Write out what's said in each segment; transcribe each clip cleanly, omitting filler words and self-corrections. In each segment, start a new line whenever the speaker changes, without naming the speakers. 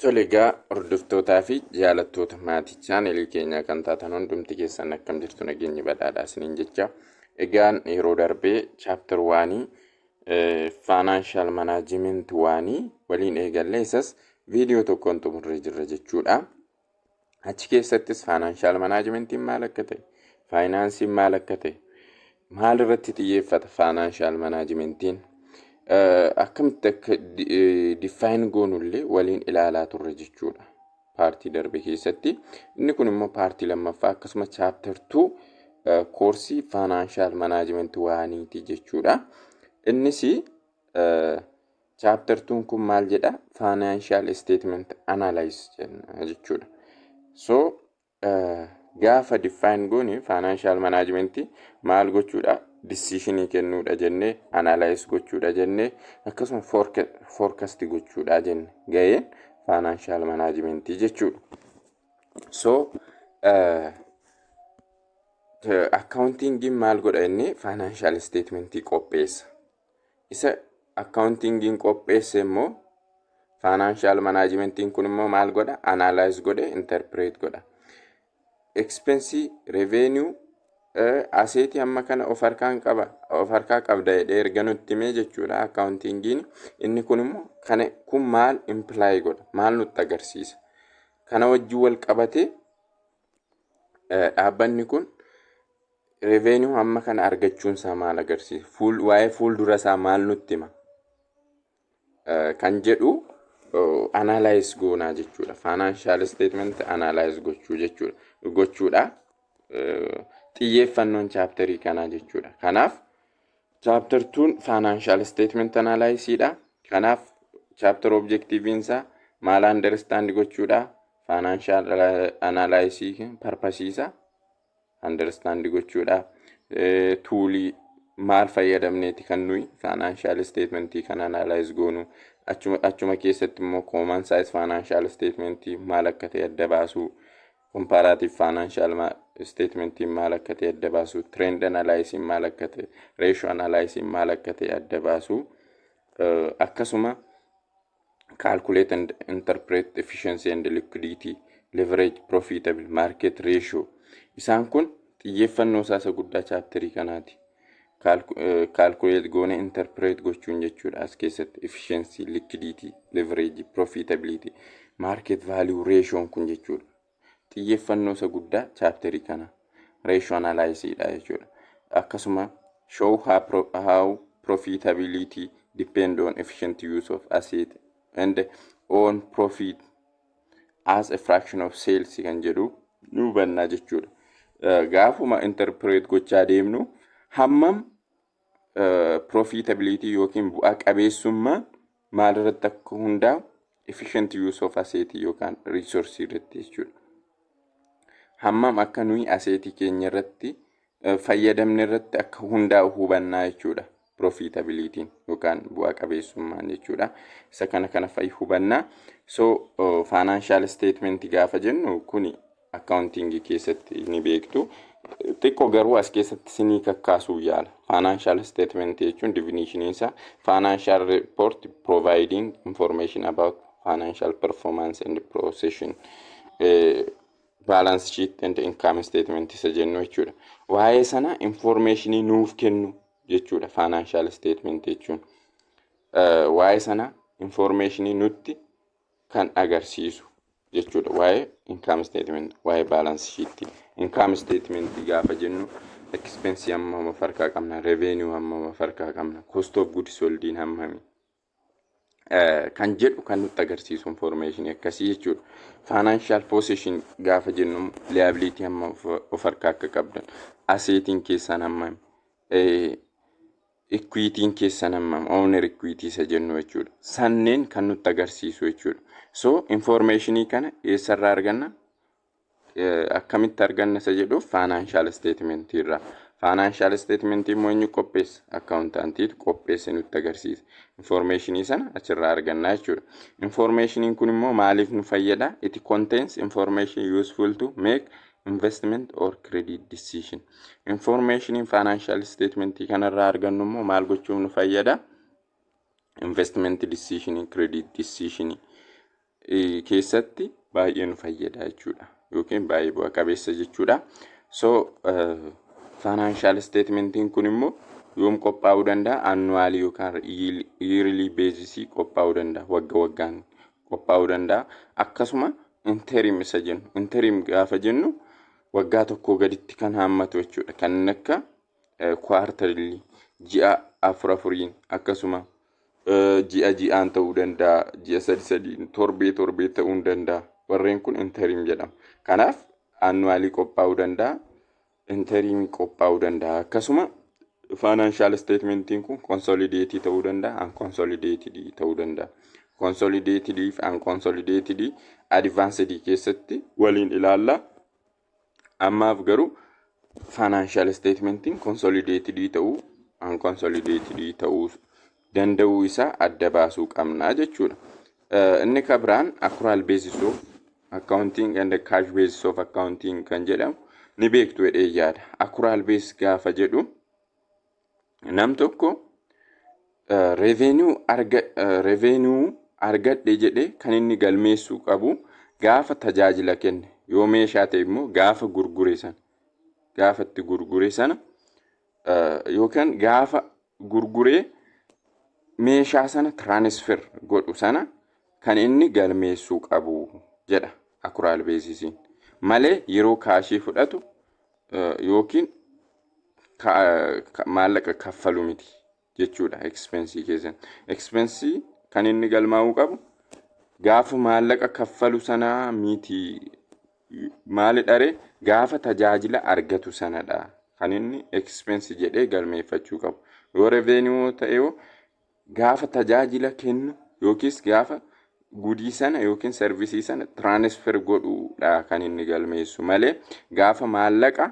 Tole egaa, hordoftootaa fi jaalattoota maatii chaanelii keenyaa kan taatan hundumti keessan, akkam jirtu? Nageenyi badhaadhaa isiniin jecha. Egaan yeroo darbee chapter 1, financial management 1 waliin eegallee, isas viidiyoo tokkoon xumurree jirra jechuudha. Achi keessattis financial managementiin maal akka ta'e, faayinaansiin maal akka ta'e, maal irratti xiyyeeffata financial managementiin, akkamitti akka define goonullee waliin ilaalaa turre jechuudha. Partii darbe keessatti. Inni kun immoo partii lammaffaa, akkasuma chapter 2 koorsii financial management oneiiti jechuudha. Innis chapter 2 kun maal jedha? Financial statement analyze jenna jechuudha. So gaafa define goone, financial management maal gochuudha? Decisionii kennuudha jennee, analyze gochuudha jennee, akkasuma forecast gochuudha jenne, gaheen financial management jechuudha. So accountingiin maal godha inni? Financial statementii qopheessa. Isa accountingiin qopheesse immoo financial managementiin kun immoo maal godha? Analyze godhe, interpret godha. Expense, revenue, assetii amma kana of harkaan qaba, of harkaa qabda jedhee erga nutti himee jechuudha accountingiin. Inni kun immoo kana kun maal imply godha, maal nutti agarsiisa? Kana wajjin wal qabatee dhaabbanni kun revenue hamma kana argachuun isaa maal agarsiisa? Waa'ee fuuldura isaa maal nutti hima? Kan jedhu analyze goonaa jechuudha. Financial statement analyze gochuu jechuudha. Gochuudha. Xiyyeeffannoon chapterii kanaa jechuudha. Kanaaf chapter 2 financial statement analysiidha. Kanaaf chapter objectiviin isaa maal understand gochuudha? Financial analysis purposeii understand gochuudha. Toolii maal fayyadamneeti kan nuyi financial statementii kan analyze goonu? Achuma keessatti immoo common size financial statementii maal akka ta'e adda baasuu, comparative financial statementii maal akka ta'e adda baasuu, trend analysis maal akka ta'e, ratio analysis maal akka ta'e adda baasuu, akkasuma calculate and interpret efficiency and liquidity, leverage, profitable, market ratio. Isaan kun xiyyeeffannoo isaa isa guddaa chapterii kanaati. Calculate goone interpret gochuun jechuudha. As keessatti efficiency, liquidity, leverage, profitability, market value, ratio kun jechuudha. Xiyyeeffannoo isa guddaa chapterii kana ratio analysis dha jechuudha. Akkasuma show how profitability depend on efficient use of asset and on profit as a fraction of sales kan jedhu nu hubannaa jechuudha. Gaafuma interpret gochaa deemnu, hammam profitability yookiin bu'aa qabeessummaa maal irratti akka hundaa'u, efficient use of asset yookaan resource irratti jechuudha. Hammam akka nuyi assetii keenya irratti fayyadamne irratti akka hundaa'u hubannaa jechuudha. Profitabilitiin yookaan bu'aa qabeessummaan jechuudha. Isa kana kana fa'i hubannaa. So financial statement gaafa jennu kuni accounting keessatti ni beektu. Xiqqoo garuu as keessatti sinii kakkaasuu yaala. Financial statement jechuun definition isaa financial report providing information about financial performance and position. Balance sheet and income statement isa jennu jechuudha. Waa'ee sana informationii nuuf kennu jechuudha financial statement jechuun. Waa'ee sana informationii nutti kan agarsiisu jechuudha. Waa'ee income statement, waa'ee balance sheet. Income statement gaafa jennu, expense hammam of harkaa qabna, revenue hammam of harkaa qabna, cost of goods sold hammami kan jedhu kan nutti agarsiisu information akkasii jechuudha. Financial position gaafa jennu, liability hammam of harkaa akka qabdan, assetiin keessan hammami, equityin keessan hammam, owner equity isa jennu jechuudha. Sanneen kan nutti agarsiisu jechuudha. So informationii kana eessarraa arganna? Akkamitti arganna isa jedhuuf, financial statement irraa. Financial statement immoo eenyu qopheessa? Accountantiitu qopheesse nutti agarsiisa. Informationii sana achirraa arganna jechuudha. Informationiin kun immoo maaliif nu fayyada? It contains information useful to make investment or credit decision. Informationiin financial statement kanarraa argannu immoo maal gochuuf nu fayyada? Investment decision, credit decision. Keessatti baay'ee nu fayyada jechuudha. Yookiin baay'ee bu'a qabeessa jechuudha. So financial statementiin kun immoo yoom qophaa'uu danda'a? Annually yookaan yearly basis qophaa'uu danda'a. Wagga waggaan qophaa'uu danda'a. Akkasuma interim isa jennu. Interim gaafa jennu waggaa tokkoo gaditti kan haammatu jechuudha. Kan akka quarterly, ji'a afur afuriin, akkasuma ji'a ji'aan ta'uu danda'a, ji'a sadi sadiin, torbee torbee ta'uu danda'a. Warreen kun interim jedhama. Kanaaf annually qophaa'uu danda'a, interim qophaa'uu danda'a. Akkasuma financial statementiin kun consolidated ta'uu danda'a, unconsolidated ta'uu danda'a. Consolidated fi unconsolidated advanced keessatti waliin ilaalla. Ammaaf garuu financial statementiin consolidated ta'uu, unconsolidated ta'uu danda'uu isaa adda baasuu qabna jechuudha. Inni kan biraan accrual basis of accounting and cash basis of accounting kan jedhamu ni beektu jedhee yaada. Accrual basis gaafa jedhu, nam tokko revenue argadhe jedhee kan inni galmeessuu qabu gaafa tajaajila kenne, yoo meeshaa ta'e immoo gaafa gurgure sana, gaafa itti gurgure sana, yookaan gaafa gurguree meeshaa sana transfer godhu sana kan inni galmeessuu qabu jedha accrual basisiin malee yeroo cash fudhatu yookiin maallaqa kaffalu miti jechuudha expense keessatti. Expense kan inni galmaa'uu qabu gaafa maallaqa kaffalu sanaa miti. Maali dharee? Gaafa tajaajila argatu sanadha kan inni expense jedhee galmeeffachuu qabu. Yoo revenue ta'e, gaafa tajaajila kennu yookiis gaafa good sana yookiin service sana transfer godhuudha kan inni galmeessu malee gaafa maallaqa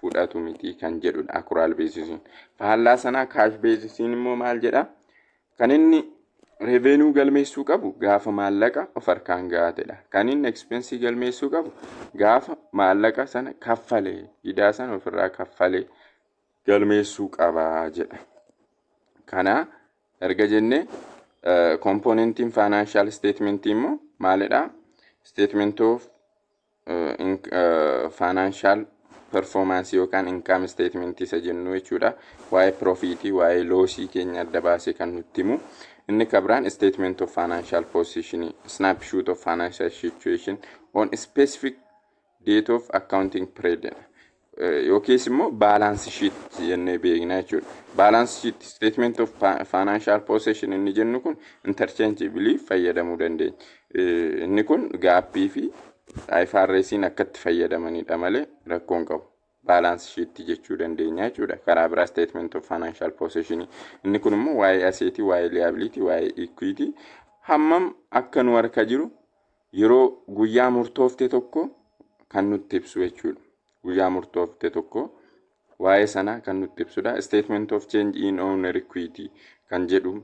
fudhatu miti kan jedhudha accrual basisiin. Faallaa sanaa cash basisiin immoo maal jedha? Kan inni revenue galmeessuu qabu gaafa maallaqa of harkaan gahatedha. Kan inni expense galmeessuu qabu gaafa maallaqa sana kaffalee, idaa sana ofirraa kaffalee galmeessuu qaba jedha. Kana erga jennee, componentiin financial statementii immoo maalidha? Statement of financial performance yookaan income statement isa jennu jechuudha. Waa'ee profit, waa'ee loss keenya adda baasee kan nutti himu. Inni kan biraan statement of financial position, snapshot of financial situation on specific date of accounting period. Yookiis immoo balance sheet jennee beekna jechuudha. Balance sheet, statement of financial position inni jennu kun interchangeably fayyadamuu dandeenya. Inni kun GAAP fi IFRS'n akkatti fayyadamanidha malee rakkoon qabu. Balance sheet jechuu dandeenya jechuudha. Karaa biraa statement of financial position. Inni kun immoo waa'ee asset, waa'ee liability, waa'ee equity hammam akka nu harka jiru yeroo guyyaa murtoofte tokko kan nutti ibsu jechuudha. Guyyaa murtoofte tokko waa'ee sanaa kan nutti ibsudha. Statement of change in owner equity kan jedhu,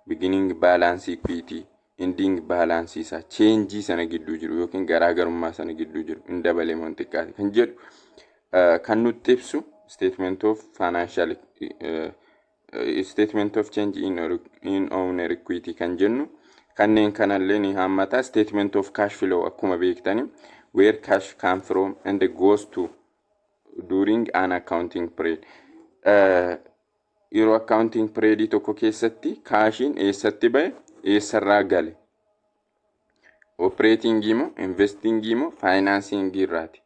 beginning balance equity, ending balance isaa, change sana gidduu jiru yookiin garaagarummaa sana gidduu jiru hin dabalee moo hin xiqqaate kan jedhu kan nutti ibsu statement of financial statement of change in owner equity kan jennu kanneen kanallee ni hammata. Statement of cash flow, akkuma beektani, where cash come from and goes to during an accounting period. Yeroo accounting period tokko keessatti cashiin eessatti ba'e, eessarraa gale, operating moo investing moo financing irraati,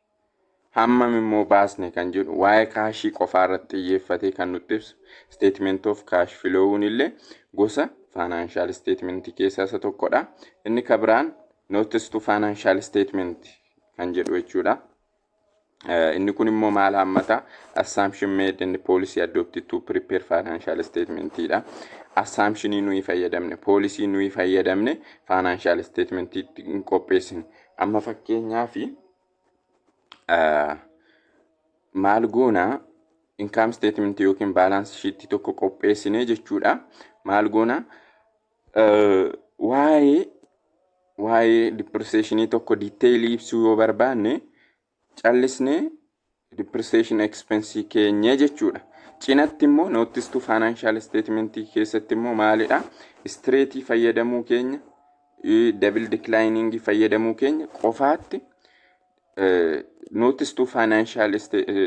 hammam immoo baasne kan jedhu, waa'ee cash qofaa irratti xiyyeeffatee kan nutti ibsu statement of cash flow'n illee gosa financial statement keessaa isa tokkodha. Inni kan biraan notice to financial statement kan jedhu jechuudha. Inni kun immoo maal hammata? Assumption made and policy adopted to prepare financial statement dha. Assumptionii nuyi fayyadamne, policy nuyi fayyadamne financial statement hin qopheessine. Amma fakkeenyaaf maal goona? Income statement yookiin balance sheet tokko qopheessine jechuudha. Maal goona? Waa'ee depreciation tokko detail ibsuu yoo barbaanne, callisnee depreciation expense keenya jechuudha. Cinatti immoo notes to financial statementii keessatti immoo maalidha? Straightii fayyadamuu keenya, double declining fayyadamuu keenya qofaatti notes to financial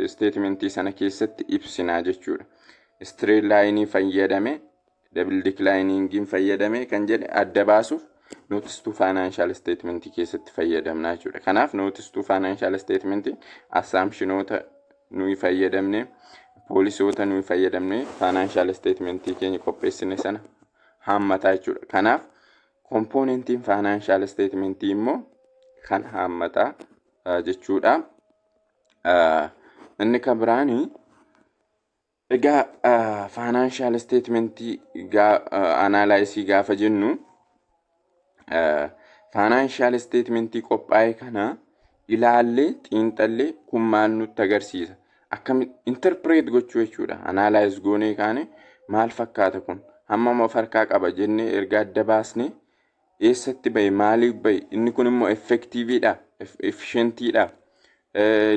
statementii sana keessatti ibsinaa jechuudha. Straight lineii fayyadame, double decliningiin fayyadame kan jedhe adda baasuuf notes to financial statementii keessatti fayyadamnaa jechuudha. Kanaaf notes to financial statementii assumptionoota nuyi fayyadamne, policyoota nuyi fayyadamne financial statementii keenya qopheessine sana haammataa jechuudha. Kanaaf componentiin financial statementii immoo kan haammataa jechuudha. Inni kan biraanii egaa financial statementii analysisii gaafa jennu, financial statementii qophaa'e kana ilaallee xiinxallee kun maal nutti agarsiisa, akkamitti interpret gochuu jechuudha. Analyze goonee kaane maal fakkaata, kun hammam of harkaa qaba jennee erga adda baasne, eessatti bahe, maaliif bahe, inni kun immoo effectiveiidha, efficientiidha,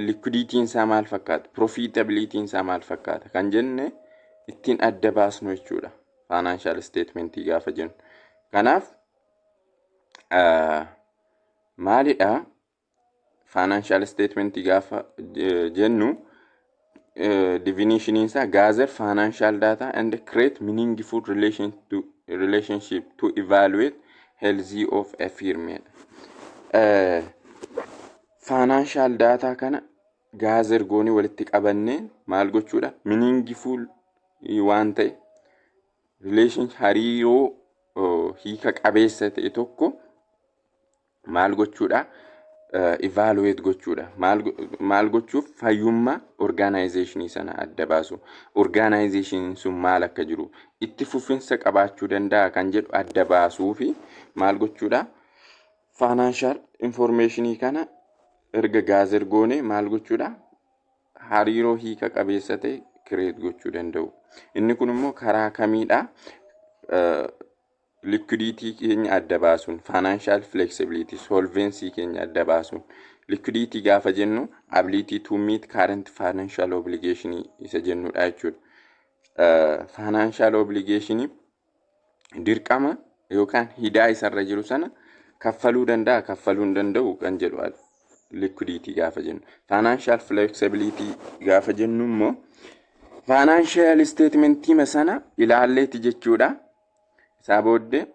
liquidityn isaa maal fakkaata, profitabilityn isaa maal fakkaata kan jenne ittiin adda baasnu jechuudha financial statementii gaafa jennu. Kanaaf maalidha? Financial statementii gaafa jennu definitioniin isaa gather financial data and create meaningful relationship to evaluate health of a firm. Financial data kana gather goonee walitti qabannee maal gochuudha? Meaningful waan ta'e relation, hariiroo hiika qabeessa ta'e tokko maal gochuudha? Evaluate gochuudha. Maal gochuuf? Fayyummaa organizationii sana adda baasu, organizationiin sun maal akka jiru, itti fufinsa qabaachuu danda'a kan jedhu adda baasuu fi maal gochuudha? Financial informationii kana erga gather goone maal gochuudha? Hariiroo hiika qabeessa ta'e create gochuu danda'u. Inni kun immoo karaa kamiidha? Liquidity keenya adda baasuun, financial flexibility, solvency keenya adda baasuun. Liquidity gaafa jennu ability to meet current financial obligation isa jennudha jechuudha. Financial obligation, dirqama yookaan hidaa isarra jiru sana kaffaluu danda'a, kaffaluu hin danda'u kan jedhu liquidity gaafa jennu. Financial flexibility gaafa jennu immoo financial statementii sana ilaalleeti jechuudha. Isaa booddee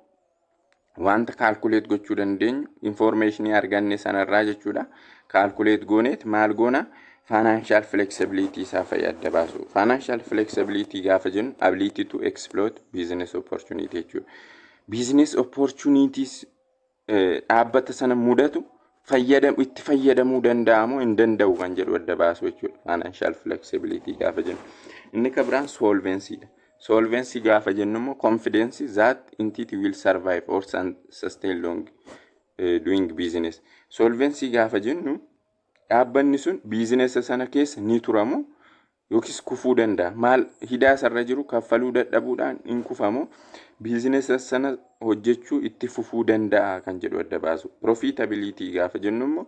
wanta calculate gochuu dandeenyu informationii arganne sanarraa jechuudha. Calculate gooneet maal goona? Financial flexibility isaa fa'i adda baasu. Financial flexibility gaafa jennu ability to exploit business opportunity jechuudha. Business opportunities dhaabbata sana mudatu itti fayyadamuu danda'amoo hin danda'u kan jedhu adda baasu jechuudha. Financial flexibility gaafa jennu. Inni kan biraan solvency dha. Solvency gaafa jennu immoo confidence that entity will survive or sustain long doing business. Solvency gaafa jennu dhaabbanni sun businessa sana keessa ni turamu yookiis kufuu danda'a. Maal, hidaa isarra jiru kaffaluu dadhabuudhaan hin kufamu, businessa sana hojjechuu itti fufuu danda'a kan jedhu adda baasu. Profitability gaafa jennu immoo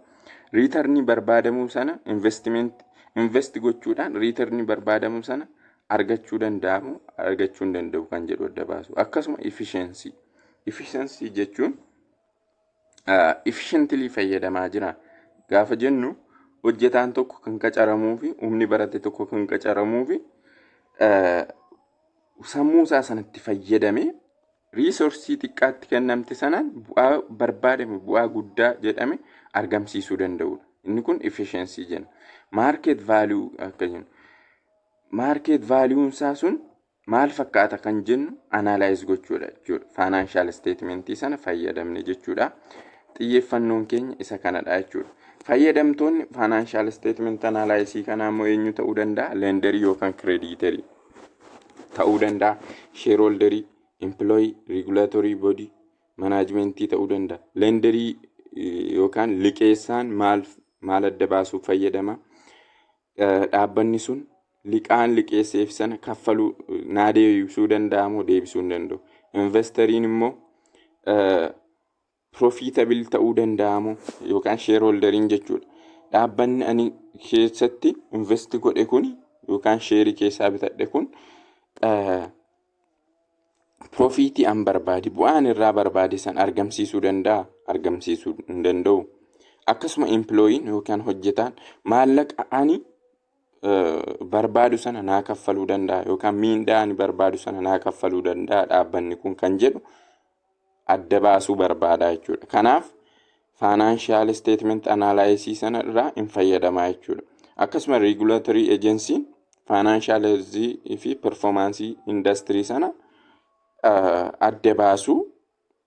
returnii barbaadamuu sana investment invest gochuudhaan returnii barbaadamuu sana argachuu danda'amu, argachuu hin danda'u kan jedhu adda baasu. Akkasuma efficiency. Efficiency jechuun efficiently fayyadamaa jira gaafa jennu, hojjetaan tokko kan qacaramuu fi humni barate tokko kan qacaramuu fi sammuu isaa sanatti fayyadamee resourceii xiqqaatti kennamte sanaan bu'aa barbaadame, bu'aa guddaa jedhame argamsiisuu danda'udha. Inni kun efficiency jenna. Market value akka jennu, market valueun isaa sun maal fakkaata kan jennu analyze gochuudha jechuudha. Financial statementii sana fayyadamne jechuudha. Xiyyeeffannoon keenya isa kanadha jechuudha. Fayyadamtoonni financial statement analysisii kanaa immoo eenyu ta'uu danda'a? Lenderii yookaan creditorii ta'uu danda'a. Shareholderii, employee, regulatory body, managementii ta'uu danda'a. Lenderii yookaan liqeessaan maal maal adda baasuuf fayyadama? Dhaabbanni sun liqaan liqeesseef sana kaffaluu naa deebisuu danda'a moo deebisuu hin danda'u? Investoriin immoo profitable ta'uu danda'a moo, yookaan shareholderiin jechuudha. Dhaabbanni ani keessatti invest godhe kun yookaan shareii keessaa bitadhe kun profitii an barbaade, bu'aan irraa barbaade san argamsiisuu danda'a, argamsiisuu hin danda'u? Akkasuma employeen yookaan hojjetaan maallaqa ani barbaadu sana naa kaffaluu danda'a yookaan miindaa ani barbaadu sana naa kaffaluu danda'a dhaabbanni kun kan jedhu adda baasuu barbaada jechuudha. Kanaaf financial statement analysisii sana irraa hin fayyadamaa jechuudha. Akkasuma regulatory agencyn financial fi performanceii industry sana adda baasuu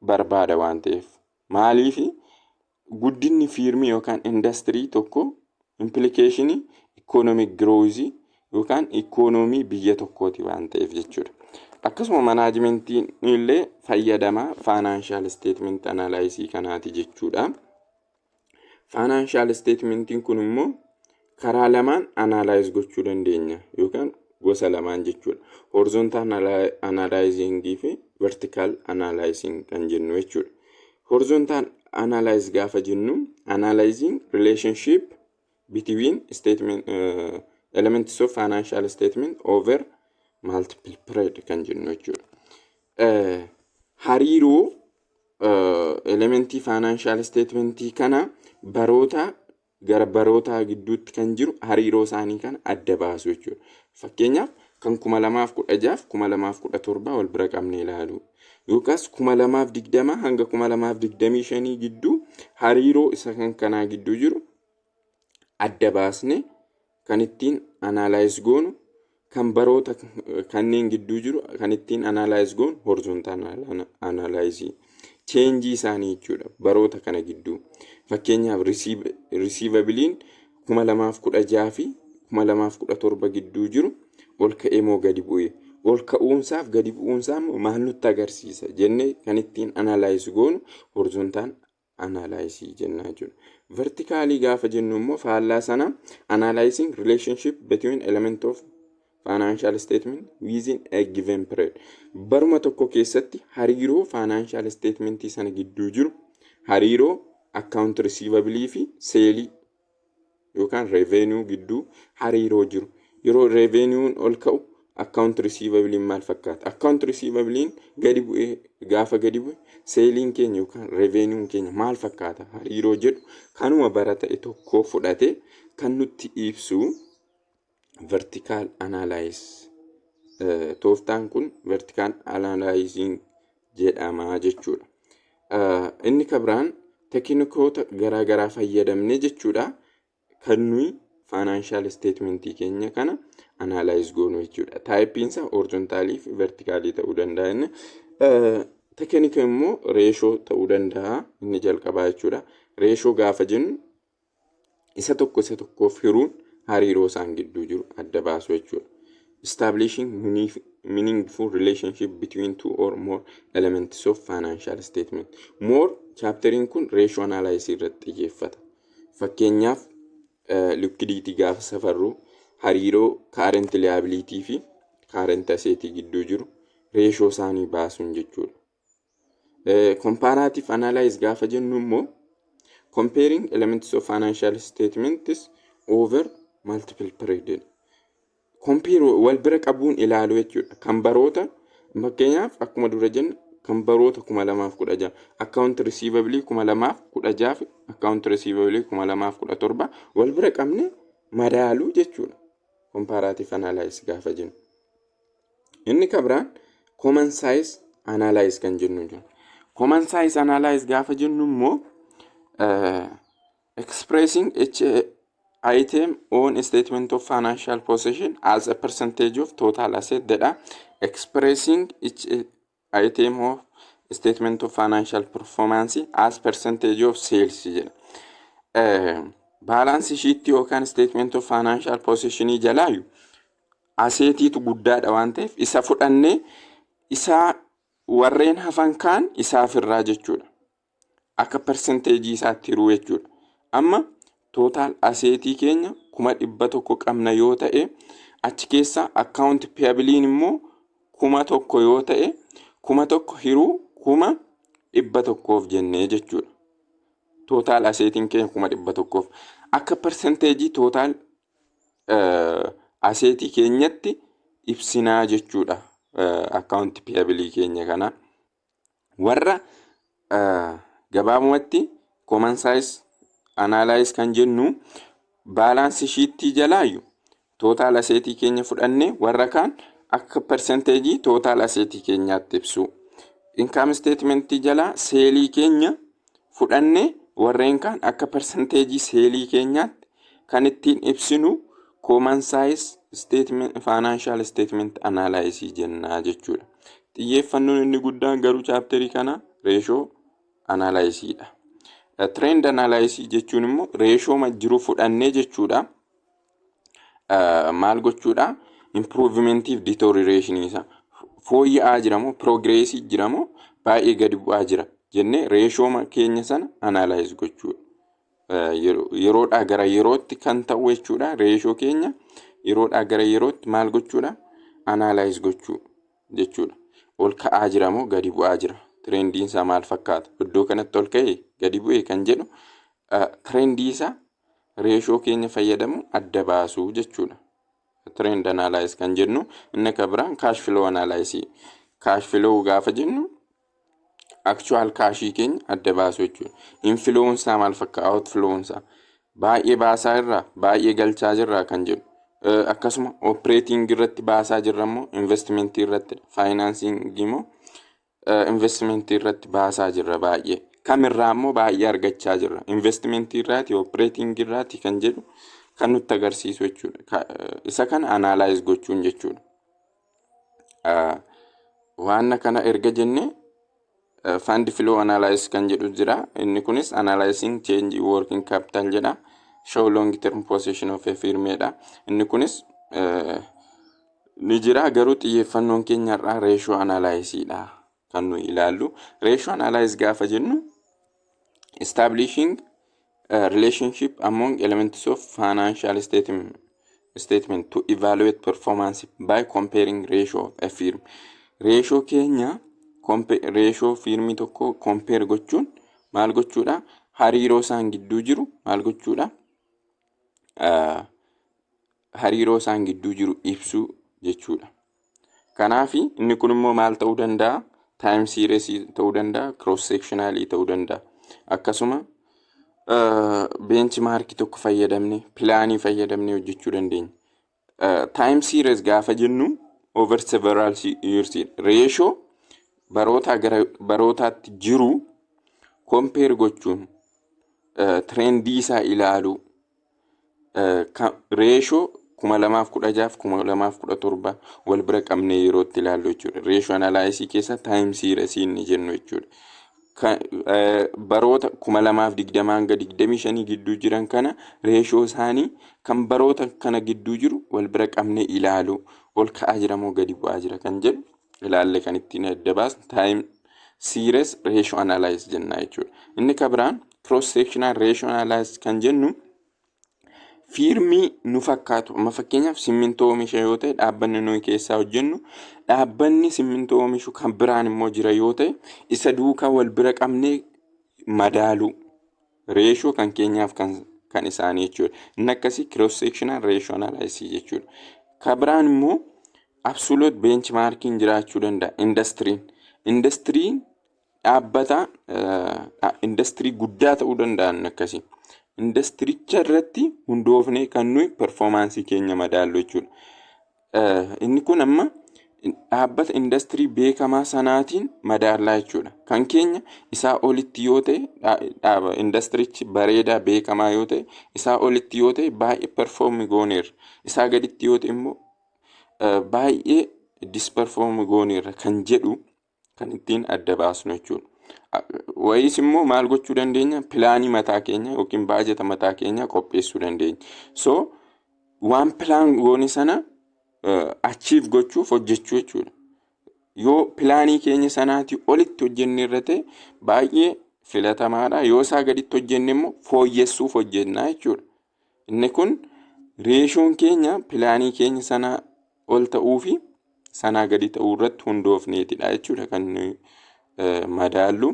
barbaada waan ta'eef. Maaliif? Guddinni firmii yookaan industry tokko implicationii economic growthii yookaan ikoonoomii biyya tokkooti waan ta'eef jechuudha. Akkasuma managementiin illee fayyadamaa financial statement analysisii kanaati jechuudha. Financial statementiin kun immoo karaa lamaan analyze gochuu dandeenya yookaan gosa lamaan jechuudha. Horizontal analyzingii fi vertical analyzing kan jennu jechuudha. Horizontal analyze gaafa jennu, analyzing relationship between statement elements of financial statement over multiple period kan jennu jechuudha. Hariiroo elementii financial statementii kana baroota gara barootaa gidduutti kan jiru hariiroo isaanii kana adda baasu jechuudha. Fakkeenyaaf, kan 2016f 2017 wal bira qabnee ilaalu. Yookaas 2020 hanga 2025 gidduu hariiroo isa kan kanaa gidduu jiru adda baasne kan ittiin analyze goonu, kan baroota kanneen gidduu jiru kan ittiin analyze goonu horizontal analysisii. Changeii isaanii jechuudha baroota kana gidduu. Fakkeenyaaf, receivableiin 2016 fi 2017 gidduu jiru ol ka'ee moo gadi bu'e? Ol ka'uunsaaf gadi bu'uunsaa immoo maal nutti agarsiisa jennee kan ittiin analyze goonu horizontal analysisii jennaa jechuudha. Verticalii gaafa jennu immoo faallaa sana, analyzing relationship between element of financial statement within a given period. Baruma tokko keessatti hariiroo financial statementii sana gidduu jiru, hariiroo account receivable fi saleii yookaan revenue gidduu hariiroo jiru. Yeroo revenuun ol ka'u account receivable maal fakkaata? Account receivable gadi bu'ee, gaafa gadi bu'e saleiin keenya yookaan revenuun keenya maal fakkaata? Hariiroo jedhu kanuma bara ta'e tokko fudhate kan nutti ibsu vertical analysis. Tooftaan kun vertical analyzing jedhama jechuudha. Inni kabiraan techniqueoota garaagaraa fayyadamne jechuudha kan nuyi financial statementii keenya kana analyze goonu jechuudha. Typeiinsa horizontalii fi verticalii ta'uu danda'a inni. Technique immoo ratio ta'uu danda'a inni jalqabaa jechuudha. Ratio gaafa jennu isa tokko isa tokkoof hiruun hariiroo isaan gidduu jiru adda baasu jechuudha. Establishing meaningful relationship between two or more elements of financial statement. More chapteriin kun ratio analysis irratti xiyyeeffata. Fakkeenyaaf, liquidity gaafa safarru hariiroo current liability fi current asset gidduu jiru ratio isaanii baasuun jechuudha. Comparative analysis gaafa jennu immoo comparing elements of financial statements over multiple period. Compare, wal bira qabuun ilaalu jechuudha. Kan baroota, fakkeenyaaf, akkuma dura jenne kan baroota 2016 account receivable 2016 fi account receivable 2017 wal bira qabne madaaluu jechuudha. Comparative analysis gaafa jennu. Inni kabiraan common size analysis kan jennu jira. Common size analysis gaafa jennu immoo expressing each item on statement of financial position as a percentage of total asset jedha. Expressing each item of statement of financial performance as percentage of sales jedha. Balance sheetii yookaan statement of financial positionii jalaayu assetiitu guddaadha waan ta'eef isa fudhannee isaa warreen hafan kaan isaaf irraa jechuudha. Akka percentageii isaatti hiruu jechuudha. Amma total assetii keenya 100,000 qabna yoo ta'e, achi keessa account payableiin immoo 1000 yoo ta'e, 1000 hiruu 100,000f jennee jechuudha. Total assetiin keenya 100,000f. Akka percentageii total Assetii keenyatti ibsinaa jechuudha. Account payable keenya kana. Warra gabaabumatti common size analysis kan jennu balance sheetii jalaayu total assetii keenya fudhannee warra kaan akka percentage total assetii keenyaatti ibsu. Income statementii jalaa salesii keenya fudhannee warreen kaan akka percentage salesii keenyaatti kan ittiin ibsinu common size statement financial statement analysis jennaa jechuudha. Xiyyeeffannoon inni guddaan garuu chapterii kana ratio analysiidha. Trend analysis jechuun immoo ratio jiru fudhannee jechuudha. Maal gochuudha? Improvementii fi deterioration isaa fooyya'aa jira moo, progressii jira moo, baay'ee gadi bu'aa jira jennee ratio keenya sana analyze gochuudha. Yeroodhaa gara yerootti kan ta'u jechuudha. Ratio keenya yeroodhaa gara yerootti maal gochuudha? Analyze gochuu jechuudha. Ol ka'aa jira moo gadi bu'aa jira? Trendiin isaa maal fakkaata? Iddoo kanatti ol ka'ee gadi bu'ee kan jedhu trendii isaa ratio keenya fayyadamu adda baasuu jechuudha. Trend analyze kan jennu inni akka biraan cash flow analysis. Cash flow gaafa jennu actual cashii keenya adda baasuu jechuudha. Inflown isaa maal fakkaata? Outflown isaa baay'ee baasaa irraa, baay'ee galchaa jirraa kan jedhu. Akkasuma operating irratti baasaa jirra immoo investmentii irratti, financing immoo investmentii irratti baasaa jirra baay'ee. Kamirraa immoo baay'ee argachaa jirra? Investmentii irraati, operating irraati kan jedhu kan nutti agarsiisu jechuudha. Isa kana analyze gochuun jechuudha. Waan kana erga jennee fund flow analysis kan jedhu jira. Inni kunis analyzing change working capital jedha. Show long term position of a firm dha. Inni kunis ni jira, garuu xiyyeeffannoon keenya irraa ratio analysis dha kan nuyi ilaallu. Ratio analysis gaafa jennu establishing a relationship among elements of financial statement to evaluate performance by comparing ratio of a firm. Ratio keenya, ratio firmii tokko compare gochuun maal gochuudha? Hariiroo isaan gidduu jiru maal gochuudha? Hariiroo isaan gidduu jiru ibsuu jechuudha. Kanaaf inni kun immoo maal ta'uu danda'a? Time series ta'uu danda'a, cross sectional ta'uu danda'a. Akkasuma benchmarkii tokko fayyadamne, planii fayyadamne hojjechuu dandeenya. Time series gaafa jennu over several years ratio barootaa gara barootaatti jiru compare gochuun, trendii isaa ilaaluu, ratio 2016f 2017 wal bira qabnee yeroo itti ilaallu jechuudha. Ratio analysisii keessa time seriesii inni jennu jechuudha. Baroota 2020 hanga 25 gidduu jiran kana ratio isaanii kan baroota kana gidduu jiru wal bira qabnee ilaaluu, ol ka'aa jira moo gadi bu'aa jira kan jedhu ilaalle kan ittiin adda baasnu time series ratio analysis jenna jechuudha. Inni kan biraan cross sectional ratio analysis kan jennu firmii nu fakkaatu, amma fakkeenyaaf simmintoo oomisha yoo ta'e dhaabbanni nuyi keessaa hojjennu, dhaabbanni simmintoo oomishu kan biraan immoo jira yoo ta'e, isa duukaa wal bira qabnee madaaluu ratio kan keenyaaf kan isaanii jechuudha. Inni akkasii cross sectional ratio analysis jechuudha. Kan biraan immoo absolute benchmarking jiraachuu danda'a. Indastiriin dhaabbata indastirii guddaa ta'uu danda'an akkasii. Indastiricha irratti hundoofnee kan nuyi performanceii keenya madaallu jechuudha. Inni kun amma dhaabbata indastirii beekamaa sanaatiin madaallaa jechuudha. Kan keenya isaa olitti yoo ta'e, indastirichi bareedaa beekamaa yoo ta'e, isaa olitti yoo ta'e baay'ee perform gooneerra. Isaa gaditti yoo ta'e immoo baay'ee disperform gooneerra kan jedhu kan ittiin adda baasnu jechuudha. Wayiis immoo maal gochuu dandeenya? Planii mataa keenya yookiin baajata mataa keenya qopheessuu dandeenya. So waan plan goone sana achieve gochuuf hojjechuu jechuudha. Yoo planii keenya sanaatii olitti hojjenne irra ta'e baay'ee filatamaadha. Yoo isaa gaditti hojjenne immoo fooyyessuuf hojjennaa jechuudha. Inni kun ration keenya planii keenya sanaa ol ta'uu fi sanaa gadi ta'uu irratti hundoofneetidha jechuudha kan nuyi madaallu.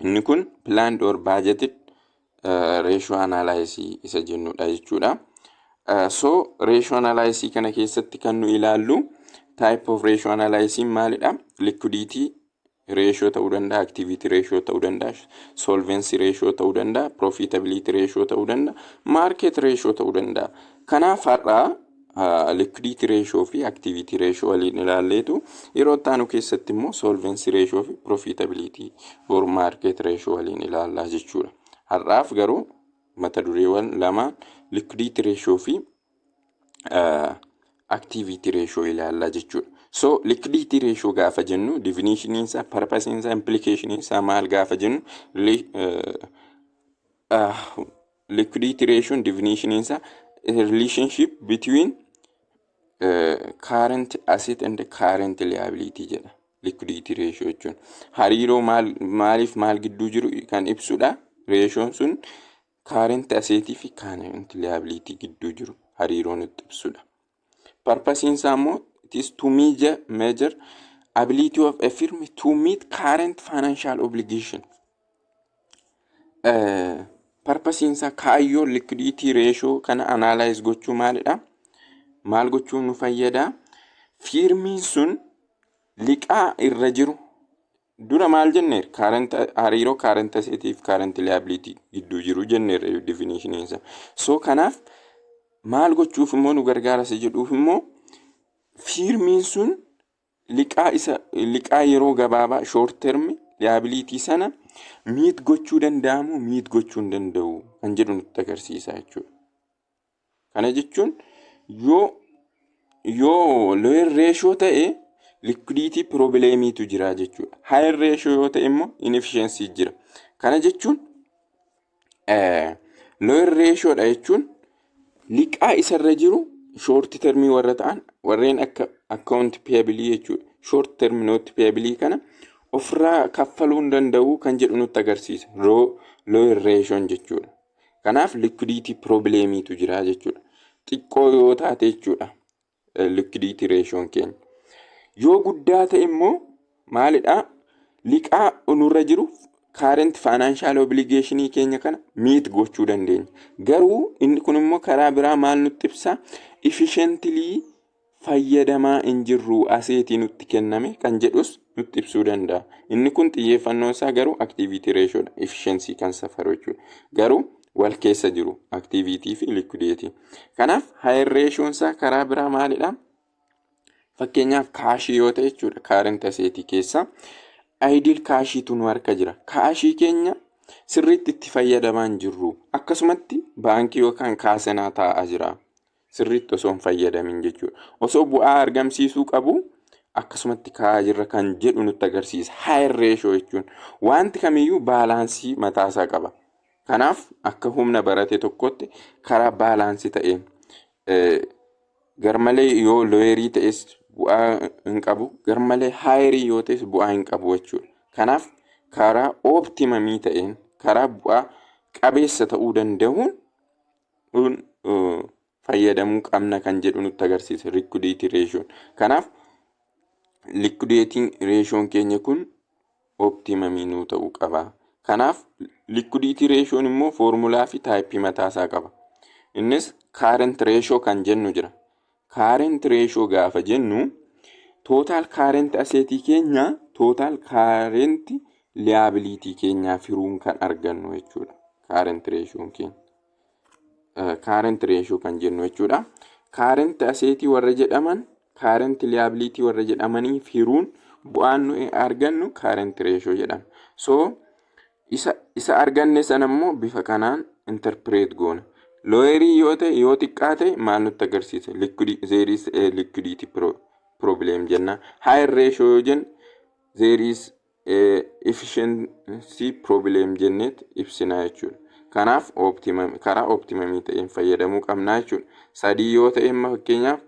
Inni kun planned or budgeted ratio analysis isa jennudha jechuudha. So ratio analysis kana keessatti kan nu ilaallu type of ratio analysis maalidha? Liquidity ratio ta'uu danda'a, activity ratio ta'uu danda'a, solvency ratio ta'uu danda'a, profitability ratio ta'uu danda'a, market ratio ta'uu danda'a. Kanaaf har'aa liquidity ratio fi activity ratio waliin ilaalleetu yeroo itti aanu keessatti immoo solvency ratio fi profitability or market ratio waliin ilaallaa jechuudha. Har'aaf garuu mata dureewwan lamaan liquidity ratio fi activity ratio ilaallaa jechuudha. So liquidity ratio gaafa jennu definition isaa, purpose isaa, implication isaa maal gaafa jennu, liquidity ratio definition isaa relationship between current asset and current liability jedha. Liquidity ratio jechuun hariiroo maal maaliif maal gidduu jiru kan ibsudha. Ratioon sun current asset fi current liability gidduu jiru hariiroo nutti ibsudha. Purpose isaa immoo it is to measure ability of a firm to meet current financial obligation. Purpose isaa, kaayyoo liquidity ratio kana analyze gochuu maalidha? Maal gochuu nu fayyada? Firmiin sun liqaa irra jiru dura maal jenneer? Current, hariiroo current asset fi current liability gidduu jiru jenneerra definition isaa. So kanaaf maal gochuuf immoo nu gargaara isa jedhuuf immoo firmiin sun liqaa isa liqaa yeroo gabaabaa short term liability sana meet gochuu danda'amu, meet gochuu hin danda'u kan jedhu nutti agarsiisa jechuudha. Kana jechuun yoo lower ratio ta'e liquidity problemiitu jira jechuudha. Higher ratio yoo ta'e immoo inefficiency jira. Kana jechuun lower ratio dha jechuun liqaa isarra jiru short termii warra ta'an warreen akka account payable jechuudha. Short term note payable kana ofirraa kaffaluu hin danda'u kan jedhu nutti agarsiisa. Lower ratio jechuudha. Kanaaf liquidity problemiitu jira jechuudha. Xiqqoo yoo taate jechuudha liquidity ratioon keenya. Yoo guddaa ta'e immoo maalidhaa? Liqaa nurra jiru current financial obligationii keenya kana meet gochuu dandeenya. Garuu inni kun immoo karaa biraa maal nutti ibsa? Efficiently fayyadamaa hin jirru assetii nutti kenname kan jedhus nutti ibsuu danda'a. Inni kun xiyyeeffannoon isaa garuu activity ratio dha. Efficiency kan safaru jechuudha. Garuu wal keessa jiru activity fi liquidity. Kanaaf higher ratioon isaa karaa biraa maalidha? Fakkeenyaaf cashii yoo ta'e jechuudha, current assetii keessa idle cashiitu nu harka jira. Cashii keenya sirriitti itti fayyadamaa hin jirru. Akkasumatti baankii yookaan kaasanaa taa'aa jira. Sirriitti osoo hin fayyadamin jechuudha. Osoo bu'aa argamsiisuu qabu akkasumatti kaa'aa jirra kan jedhu nutti agarsiisa. Higher ratio jechuun wanti kamiyyuu balancii mataasaa qaba. Kanaaf akka humna barate tokkotti karaa balancii ta'een garmalee yoo lowerii ta'es bu'aa hin qabu, garmalee higherii yoo ta'es bu'aa hin qabu jechuudha. Kanaaf karaa optimumii ta'een, karaa bu'aa qabeessa ta'uu danda'uun fayyadamuu qabna kan jedhu nutti agarsiisa liquidity ratioon. Kanaaf liquidity ratioon keenya kun optimumii nuu ta'uu qaba. Kanaaf liquidity ratioon immoo foormulaa fi typeii mataasaa qaba. Innis current ratio kan jennu jira. Current ratio gaafa jennu total current assetii keenya total current liability keenyaaf hiruun kan argannu jechuudha. Current ratioon keenya. Current ratio kan jennu jechuudha. Current assetii warra jedhaman current liability warra jedhamanii hiruun bu'aan nuyi argannu current ratio jedhama. So isa arganne sana immoo bifa kanaan interpret goona. Lowerii yoo ta'e, yoo xiqqaa ta'e maal nutti agarsiisa? There is a liquidity problem jenna. Higher ratio yoo jenne there is a efficiency problem jenneet ibsina jechuudha. Kanaaf optimum, karaa optimumii ta'een fayyadamuu qabna jechuudha. 3 yoo ta'e amma fakkeenyaaf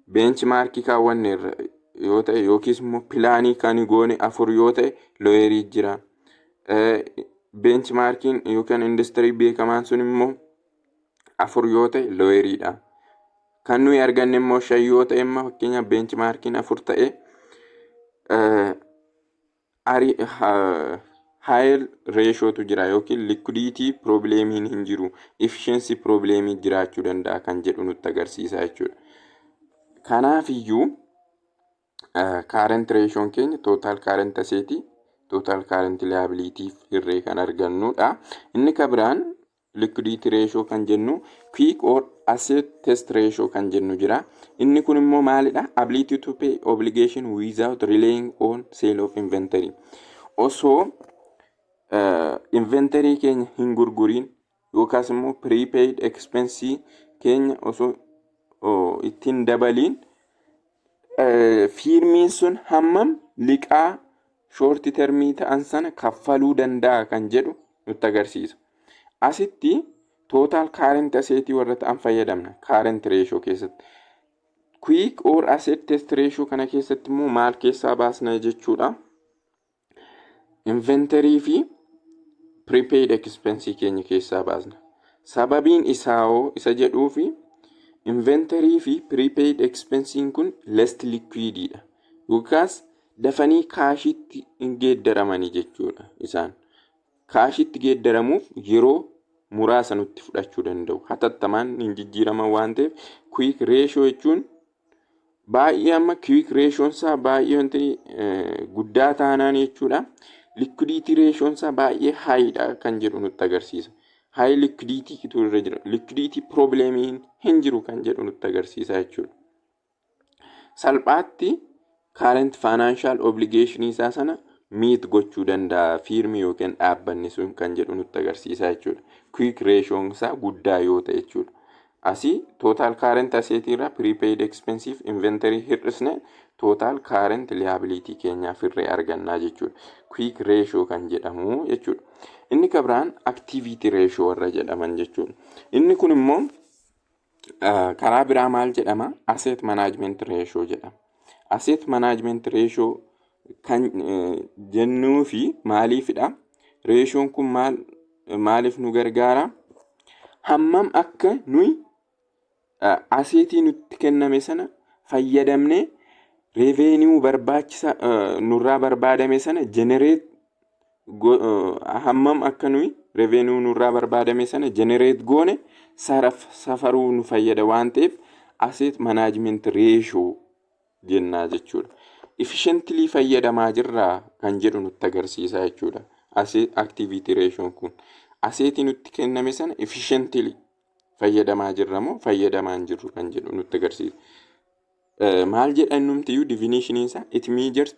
benchmarkii kaawwanneerra yoo ta'e yookiis immoo planii kan goone 4 yoo ta'e lowerii jira. Benchmarkiin yookaan industirii beekamaan sun immoo 4 yoo ta'e loweriidha. Kan nuyi arganne immoo 5 yoo ta'e, immoo fakkeenyaaf benchmarkiin 4 ta'e Higher ratiotu jira yookiin liquidity problemiin hin jiru, efficiency problemii jiraachuu danda'a kan jedhu nutti agarsiisa jechuudha. Kanaaf iyyuu current ratioon keenya total current asset total current liability hirree kan argannudha. Inni kan biraan liquidity ratio kan jennu, quick or acid test ratio kan jennu jira. Inni kun immoo maalidha? Ability to pay obligation without relying on sale of inventory. Osoo inventory keenya hin gurguriin yookaas immoo prepaid expense keenya osoo ittiin dabaliin firmiin sun hammam liqaa short termii ta'an sana kaffaluu danda'a kan jedhu nutti agarsiisa. Asitti total current assetii warra ta'an fayyadamna current ratio keessatti. Quick or acid test ratio kana keessatti immoo maal keessaa baasna jechuudha? Inventory fi prepaid expense keenya keessaa baasna. Sababiin isaa hoo isa jedhuu fi inventory fi prepaid expense kun less liquididha. Yookaas dafanii cashitti hin geeddaramanii jechuudha isaan. Cashitti geeddaramuuf yeroo muraasa nutti fudhachuu danda'u. Hatattamaan hin jijjiiraman waan ta'eef, quick ratio jechuun baay'ee amma quick ratioon isaa baay'ee wanti guddaa taanaan jechuudha. Liquidity ratioon isaa baay'ee highdha kan jedhu nutti agarsiisa. High liquidity irra jira. Liquidity problemiin hin jiru kan jedhu nutti agarsiisa jechuudha. Salphaatti current financial obligation isaa sana meet gochuu danda'a firmi yookiin dhaabbanni sun kan jedhu nutti agarsiisa jechuudha. Quick ratioon isaa guddaa yoo ta'e jechuudha. Asii total current asset irraa prepaid expense inventory hir'isne total current liability keenyaaf hirree argannaa jechuudha. Quick ratio kan jedhamu jechuudha. Inni kan biraan activity ratio warra jedhaman jechuudha. Inni kun immoo karaa biraa maal jedhama? Asset management ratio jedhama. Asset management ratio kan jennuu fi maaliifidha? Ratioon kun maal maaliif nu gargaara? Hammam akka nuyi assetii nutti kenname sana fayyadamnee revenue barbaachisa nurraa barbaadame sana generate, hammam akka nuyi revenue nurraa barbaadame sana generate goone safaruu nu fayyada waan ta'eef, asset management ratio jennaa jechuudha. Efficiently fayyadamaa jirraa kan jedhu nutti agarsiisa jechuudha. Asset activity ratioon kun assetii nutti kenname sana efficiently fayyadamaa jirra moo fayyadamaa hin jirru kan jedhu nutti agarsiisa. Maal jedhan numtiyyuu definition isaa? It measures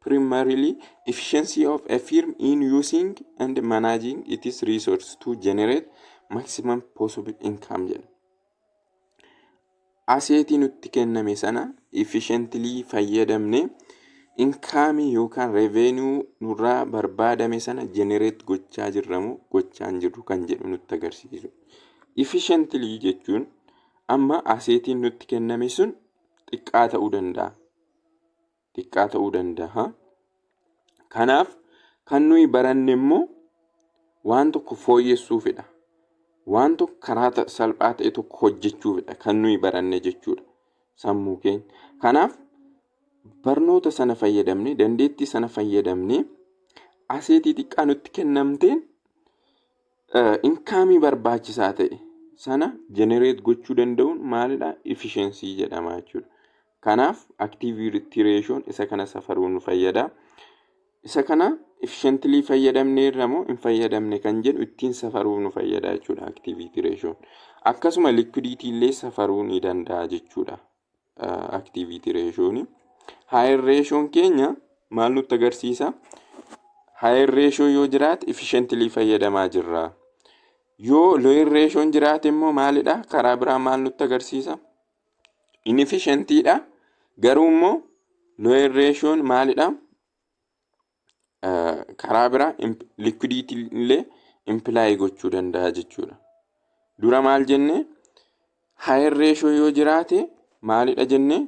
primarily efficiency of a firm in using and managing its resources to generate maximum possible income jedha. Assetii nutti kenname sana efficiently fayyadamne incomeii yookaan revenue nurraa barbaadame sana generate gochaa jirra moo gochaa hin jirru kan jedhu nutti agarsiisu. Efficiently jechuun amma assetiin nutti kenname sun xiqqaa ta'uu danda'a. Xiqqaa ta'uu danda'a. Kanaaf kan nuyi baranne immoo waan tokko fooyyessuufidha. Waan tokko karaa salphaa ta'e tokko hojjechuufidha kan nuyi baranne jechuudha sammuu keenya. Kanaaf barnoota sana fayyadamne, dandeettii sana fayyadamne, assetii xiqqaa nutti kennamteen incomeii barbaachisaa ta'e sana generate gochuu danda'uun maalidha? Efficiency jedhama jechuudha. Kanaaf activity ratioon isa kana safaruu nu fayyada. Isa kana efficiently fayyadamneerra moo hin fayyadamne kan jedhu ittiin safaruu nu fayyada jechuudha activity ratioon. Akkasuma liquidity illee safaruu ni danda'a jechuudha activity ratioon. Higher ratioon keenya maal nutti agarsiisa? Higher ratio yoo jiraate efficiently fayyadamaa jirra. Yoo lower ratioon jiraate immoo maalidha? Karaa biraa maal nutti agarsiisa? Inefficientidha. Garuu immoo lower ratioon maalidha? Karaa biraa liquidity illee imply gochuu danda'a jechuudha. Dura maal jenne? Higher ratio yoo jiraate maalidha jenne?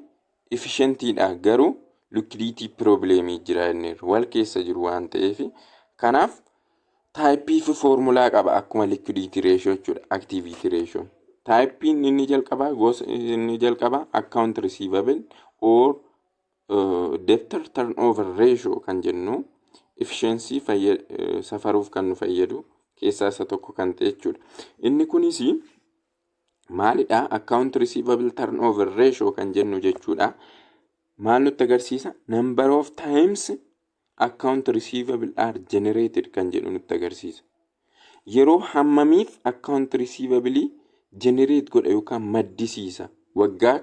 Efficientidha, garuu liquidity problemii jira jenneerra, wal keessa jiru waan ta'eef. Kanaaf typeii fi formulaa qaba akkuma liquidity ratio jechuudha activity ratio. Typeiin inni jalqabaa, gosa inni jalqabaa, account receivable or debtor turnover ratio kan jennu. Efficiency safaruuf kan nu fayyadu keessaa isa tokko kan ta'e jechuudha. Inni kunis maalidha? Account receivable turnover ratio kan jennu jechuudha. Maal nutti agarsiisa? Number of times account receivable are generated kan jedhu nutti agarsiisa. Yeroo hammamiif account receivable generate godha yookaan maddisiisa waggaa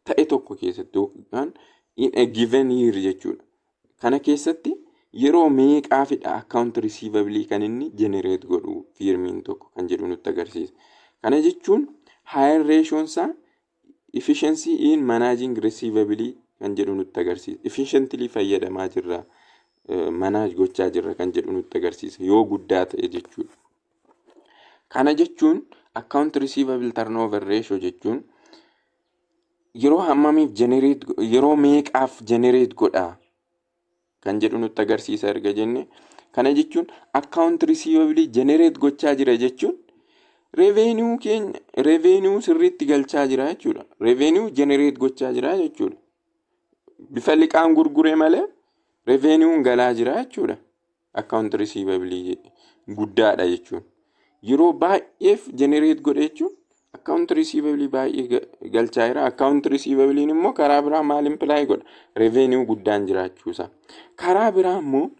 ta'e tokko keessatti yookaan in a given year jechuudha. Kana keessatti yeroo meeqaafidha account receivable kan inni generate godhu firmiin tokko kan jedhu nutti agarsiisa. Kana jechuun higher ratioon isaa efficiency in managing receivable kan jedhu nutti agarsiisa. Efficiently fayyadamaa jirra, manage gochaa jirra kan jedhu nutti agarsiisa yoo guddaa ta'e jechuudha. Kana jechuun account receivable turnover ratio jechuun yeroo hammamiif generate, yeroo meeqaaf generate godha kan jedhu nutti agarsiisa erga jenne, kana jechuun account receivable generate gochaa jira jechuun revenue keenya, revenue sirriitti galchaa jira jechuudha. Revenue generate gochaa jira jechuudha. Bifa liqaan gurgure malee revenue galaa jira jechuudha. Account receivable guddaadha jechuun. Yeroo baay'eef generate godhe jechuun account receivable baay'ee galchaa jira. Account receivable immoo karaa biraa maal imply godha? Revenue guddaan jiraachuusaa. Karaa biraa immoo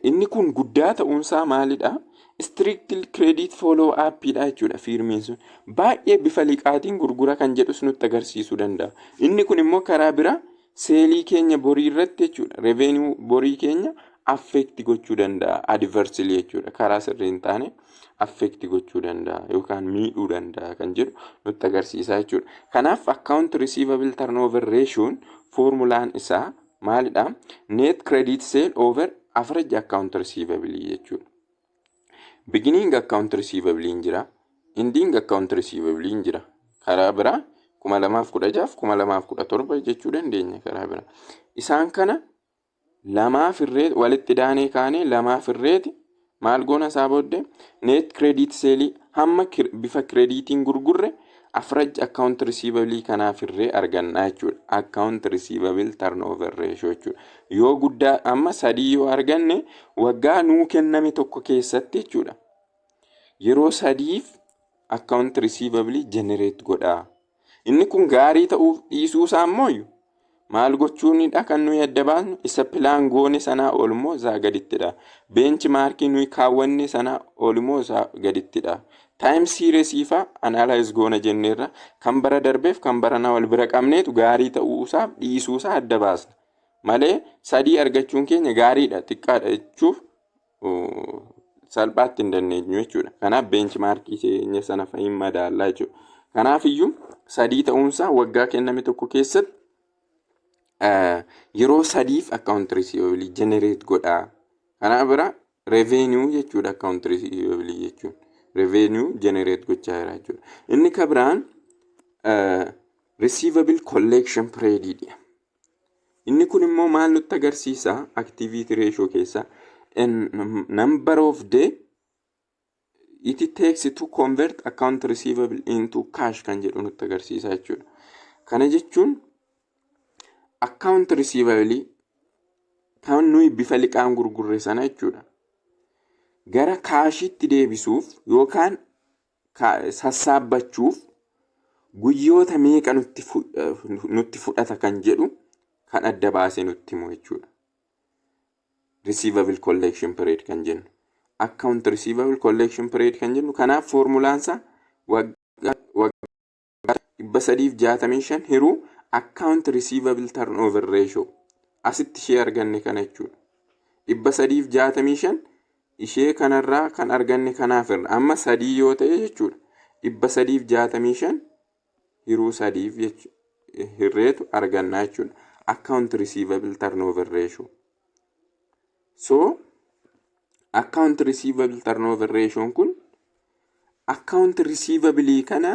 inni kun guddaa ta'uunsaa maalidha? Strict credit follow up dha jechuudha firmiin sun. Baay'ee bifa liqaatiin gurgura kan jedhus nutti agarsiisuu danda'a. Inni kun immoo karaa biraa saleii keenya borii irratti jechuudha. Revenue borii keenya affect gochuu danda'a adversely jechuudha. Karaa sirrii hin taane affect gochuu danda'a yookaan miidhuu danda'a kan jedhu nutti agarsiisa jechuudha. Kanaaf account receivable turnover ratioon foormulaan isaa maalidha? Net credit sale over average account receivable jechuudha. Beginning account receivable hin jira. Ending account receivable hin jira. Karaa biraa 2016, 2017 jechuu dandeenya karaa biraa. Isaan kana lamaaf irree walitti daanee kaanee lamaaf irreeti maal goona? Isaa booddee net credit sale, hamma bifa creditiin gurgurre, average account receivable kanaaf irree argannaa jechuudha. Account receivable turnover ratio jechuudha. Yoo guddaa, amma 3 yoo arganne, waggaa nuu kenname tokko keessatti jechuudha. Yeroo sadiif account receivable generate godhaa. Inni kun gaarii ta'uuf dhiisuu isaa immoo maal gochuunidha kan nuyi adda baasnu? Isa plan goone sanaa ol immoo isaa gadittidha. Benchmarkii nuyi kaawwanne sanaa ol immoo isaa gadittidha. Time series faa analyze goona jenneerra, kan bara darbeef kan baranaa wal bira qabneetu gaarii ta'uu isaaf dhiisuu isaa adda baasna. Malee 3 argachuun keenya gaariidha xiqqaadha jechuuf salphaatti hin dandeenyu jechuudha. Kanaaf benchmarkii keenya sana fa'iin madaallaa jechuudha. Kanaaf iyyuu 3 ta'uunsaa waggaa kenname tokko keessatti yeroo sadiif account receivable generate godhaa. Kanaaf bira revenue jechuudha, account receivable jechuun. Revenue generate gochaa jira jechuudha. Inni kan biraan receivable collection period. Inni kun immoo maal nutti agarsiisa? Activity ratio keessaa number of day it takes to convert account receivable into cash kan jedhu nutti agarsiisa jechuudha. Kana jechuun account receivable kan nuyi bifa liqaan gurgurre sana jechuudha. Gara cashiitti deebisuuf yookaan sassaabbachuuf guyyoota meeqa nutti fudhata kan jedhu kan adda baasee nutti himu jechuudha. Receivable collection period kan jennu. Account receivable collection period kan jennu, kanaaf foormulaansaa waggaa 365 hiruu account receivable turnover ratio asitti ishee arganne kana jechuudha. 365 ishee kanarraa kan arganne kanaaf irra amma 3 yoo ta'e jechuudha. 365 hiruu sadiif hirreetu argannaa jechuudha. Account receivable turnover ratio. So account receivable turnover ratio kun account receivable kana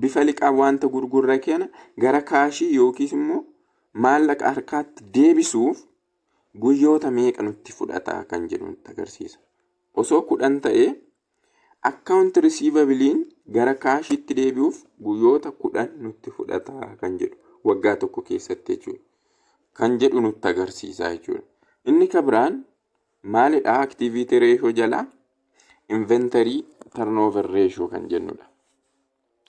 bifa liqaa wanta gurgurra kana gara cashii yookiis immoo maallaqa harkaatti deebisuuf guyyoota meeqa nutti fudhata kan jedhu nutti agarsiisa. Osoo 10 ta'ee, account receivableiin gara cashiitti deebi'uuf guyyoota 10 nutti fudhata kan jedhu, waggaa tokko keessatti jechuudha. Kan jedhu nutti agarsiisa jechuudha. Inni ka biraan maalidha? Activity ratio jalaa inventory turnover ratio kan jennudha.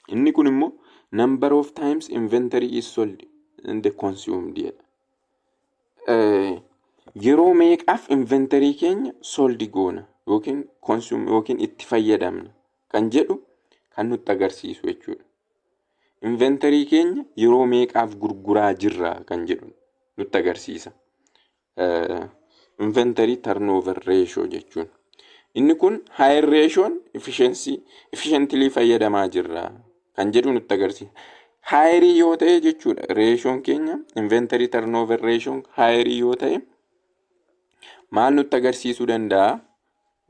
Inni kun immoo number of times inventory is sold and consumed jedha. Yeroo meeqaaf inventory keenya sold goona yookiin consume yookiin itti fayyadamna kan jedhu kan nutti agarsiisu jechuudha. Inventory keenya yeroo meeqaaf gurguraa jirra kan jedhu nutti agarsiisa. Inventory turnover ratio jechuun. Inni kun higher ratioon efficiency, efficiently fayyadamaa jirra kan jedhu nutti agarsiisa. Higher yoo ta'e jechuudha, ratioon keenya, inventory turnover ratioon higher yoo ta'e maal nutti agarsiisuu danda'a?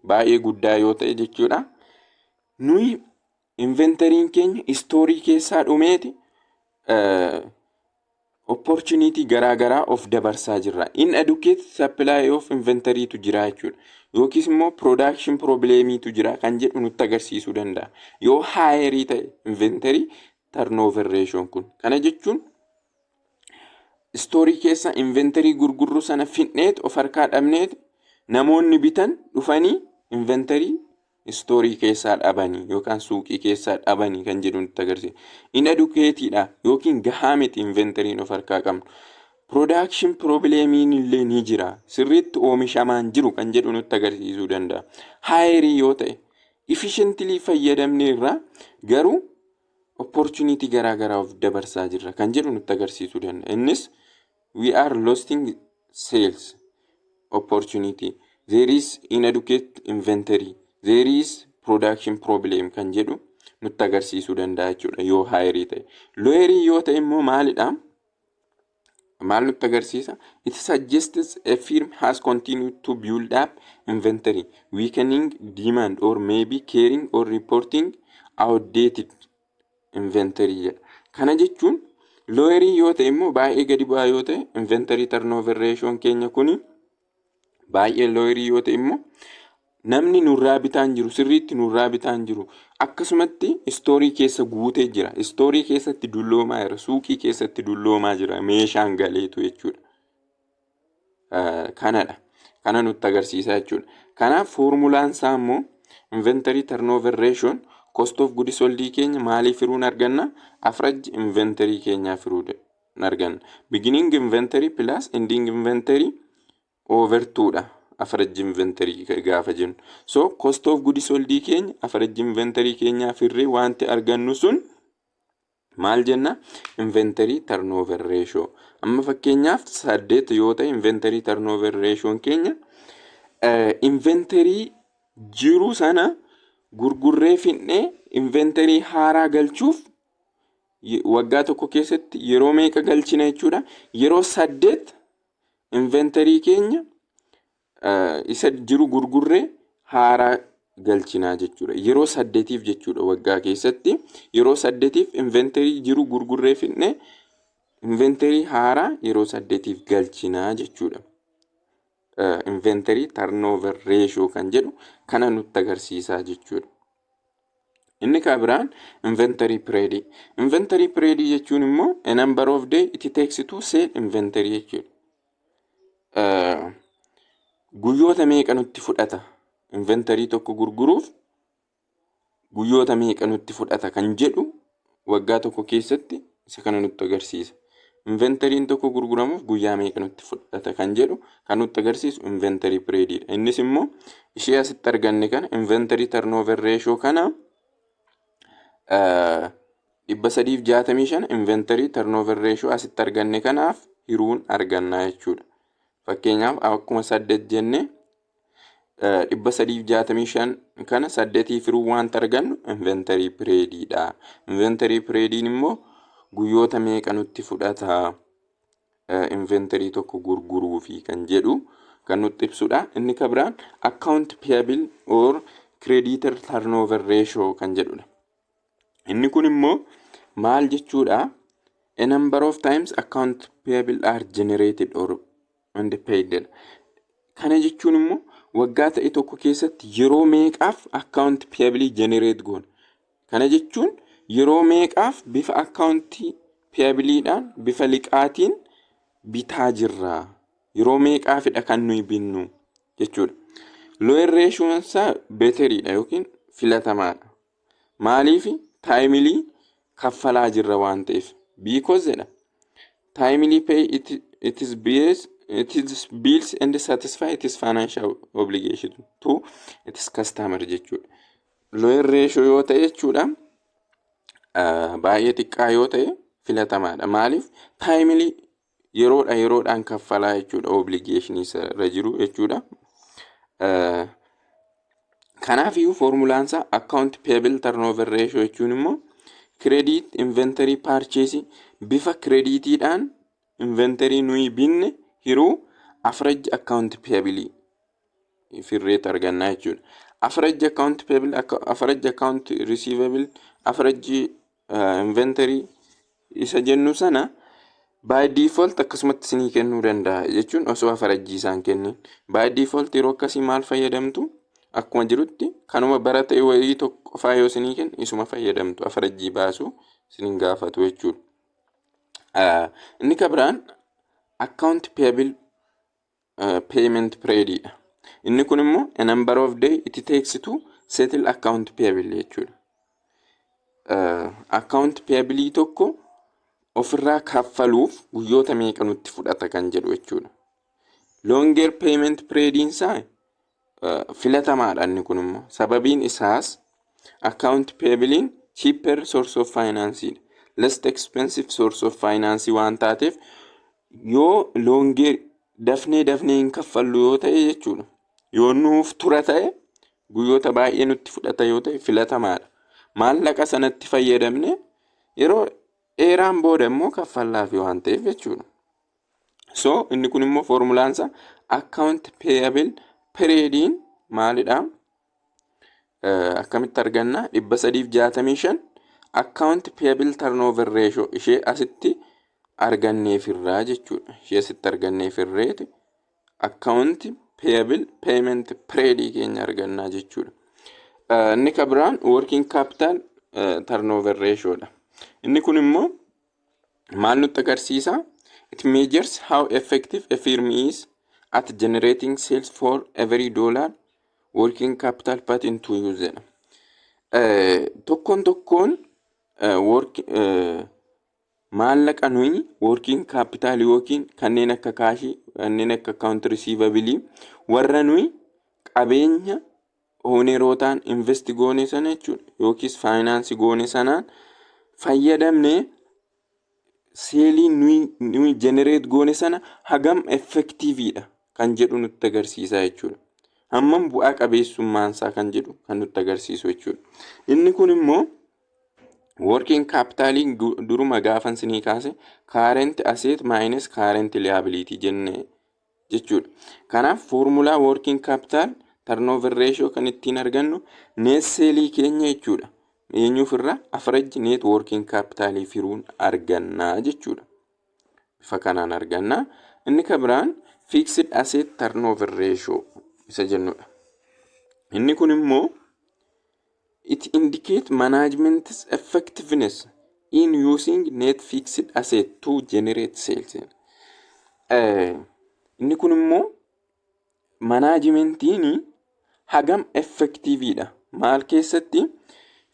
Baay'ee guddaa yoo ta'e jechuudha. Nuyi inventoryn keenya store keessaa dhumeeti opportunity garaa garaa of dabarsaa jirra. Inadequate supply of inventorytu jira jechuudha. Yookiis immoo production problemiitu jira kan jedhu nutti agarsiisuu danda'a. Yoo higher ta'e inventory turnover ratioon kun. Kana jechuun store keessa inventory gurgurru sana fidneet of harkaa dhabneet namoonni bitan dhufanii inventory store keessaa dhabanii yookaan suuqii keessaa dhabanii kan jedhu nutti agarsiisa. Inadequateiidha yookiin gahaa miti inventoryn of harkaa qabnu. Production problemiin illee ni jira. Sirriitti oomishamaan jiru kan jedhu nutti agarsiisuu danda'a. Higher yoo ta'e efficiently fayyadamne irraa garuu opportunity garaa garaa of dabarsaa jirra kan jedhu nutti agarsiisuu danda'a. Innis we are losing sales opportunity. There is inadequate inventory. There is production problem kan jedhu nutti agarsiisuu danda'a jechuudha yoo higher ta'e. Lower yoo ta'e immoo maalidha? Maal nutti agarsiisa? It suggests a firm has continued to build up inventory, weakening demand or maybe carrying or reporting outdated inventory jedha. Kana jechuun lower yoo ta'e immoo, baay'ee gadi bu'aa yoo ta'e, inventory turnover ratioon keenya kuni baay'ee lower yoo ta'e immoo namni nurraa bitaan jiru, sirriitti nurraa bitaan jiru, akkasumatti store keessa guutee jira, store keessatti dulloomaa jira, suuqii keessatti dulloomaa jira meeshaan galeetu jechuudha. Kanadha. Kana nutti agarsiisa jechuudha. Kanaaf foormulaan isaa immoo inventory turnover ratioon cost of goods sold keenya maaliif hiruun arganna? Average inventory keenyaaf hiruu arganna. Beginning inventory plus ending inventory over 2 dha. Average inventory gaafa jennu. So cost of goods sold keenya average inventory keenyaaf hirree wanti argannu sun maal jenna? Inventory turnover ratio. Amma fakkeenyaaf 8 yoo ta'e inventory turnover ratioon keenya, inventory jiru sana gurgurree fidnee inventory haaraa galchuuf waggaa tokko keessatti yeroo meeqa galchina jechuudha? Yeroo 8 inventory keenya isa jiru gurgurree haaraa galchinaa jechuudha. Yeroo 8f jechuudha, waggaa keessatti yeroo 8f inventory jiru gurgurree fidnee inventory haaraa yeroo 8f galchinaa jechuudha. Inventory turnover ratio kan jedhu kana nutti agarsiisaa jechuudha. Inni kan biraan inventory period. Inventory period jechuun immoo a number of day it takes to sell inventory jechuudha. Guyyoota meeqa nutti fudhata inventory tokko gurguruuf, guyyoota meeqa nutti fudhata kan jedhu waggaa tokko keessatti isa kana nutti agarsiisa. Inventoryn tokko gurguramuuf guyyaa meeqa nutti fudhata kan jedhu kan nutti agarsiisu inventory periodiidha. Innis immoo ishee asitti arganne kana, inventory turnover ratio kana, 365 inventory turnover ratio asitti arganne kanaaf hiruun argannaa jechuudha. Fakkeenyaaf akkuma 8 jenne, 365 kana 8f hiruu wanta argannu inventory periodiidha. Inventory periodiin immoo guyyoota meeqa nutti fudhata inventory tokko gurguruufi kan jedhu kan nutti ibsudha. Inni kan biraan account payable or creditor turnover ratio kan jedhudha. Inni kun immoo maal jechuudha? A number of times account payable are generated or and paid. Kana jechuun immoo waggaa ta'e tokko keessatti yeroo meeqaaf account payable generate goona. Kana jechuun yeroo meeqaaf bifa account payableiidhaan, bifa liqaatiin bitaa jirra. Yeroo meeqaafidha kan nuyi binnu jechuudha. Lower ratioon isaa betteriidha yookiin filatamaadha. Maaliif? Timely kaffalaa jirra waan ta'eef. Because jedha. Timely pay it is bills and satisfy its financial obligation to its customer jechuudha. Lower ratio yoo ta'e jechuudha, baay'ee xiqqaa yoo ta'e filatamaadha. Maaliif? Timely, yeroodha yeroodhaan kaffalaa jechuudha, obligationii irra jiru jechuudha. Kanaaf iyyuu foormulaan isaa account payable turnover ratio jechuun immoo credit inventory purchase, bifa creditiidhaan inventory nuyi binne hiruu average account payable firreet argannaa jechuudha. Average account payable, average account receivable, average inventory isa jennu sana by default akkasumatti isinii kennuu danda'a jechuun osoo average isaan kennin. By default yeroo akkasii maal fayyadamtu? Akkuma jirutti kanuma bara ta'e wayii tokko qofaa yoo isinii kennu isuma fayyadamtu, average baasuu isiniin gaafatu jechuudha. Inni kan biraan account payable payment period. Inni kun immoo a number of day it takes to settle account payable jechuudha. Account payable tokko ofirraa kaffaluuf guyyoota meeqa nutti fudhata kan jedhu jechuudha. Longer payment period isaa filatamaadha inni kun immoo. Sababiin isaas account payablein cheaper source of finance dha. Less expensive source of finance waan taateef, yoo longer dafnee dafnee hin kaffallu yoo ta'e jechuudha. Yoo nuuf tura ta'e, guyyoota baay'ee nutti fudhata yoo ta'e filatamaadha. Maallaqa sanatti fayyadamne yeroo dheeraan booda immoo kaffallaafi waan ta'eef jechuudha. So inni kun immoo foormulaansa account payable periodiin maalidha? Akkamitti arganna? 365 account payable turnover ratio ishee asitti arganneefirraa jechuudha. Ishee asitti arganneefirreeti account payable payment period keenya argannaa jechuudha. Inni kan biraan working capital turnover ratio dha. Inni kun immoo maal nutti agarsiisa? It measures how effective a firm is at generating sales for every dollar working capital put into use jedha. Tokkoon tokkoon maallaqa nuyi working capital yookiin kanneen akka cashii, kanneen akka account receivable, warra nuyi qabeenya ownerootaan invest goone sana jechuudha, yookiis finance goone sanaan fayyadamne, saleii nuyi generate goone sana hagam effectiveiidha kan jedhu nutti agarsiisa jechuudha. Hammam bu'aa qabeessummaansaa kan jedhu kan nutti agarsiisu jechuudha. Inni kun immoo working capitaliin duruma gaafan sinii kaase current asset minus current liability jenne jechuudha. Kanaaf foormulaa working capital turnover ratio kan ittiin argannu net saleii keenya jechuudha. Eenyuuf irraa? Average net working capitalii firuun argannaa jechuudha. Bifa kanaan argannaa. Inni kan biraan fixed asset turnover ratio isa jennudha. Inni kun immoo it indicate management's effectiveness in using net fixed asset to generate sales. Inni kun immoo managementiin hagam effectiveiidha. Maal keessatti?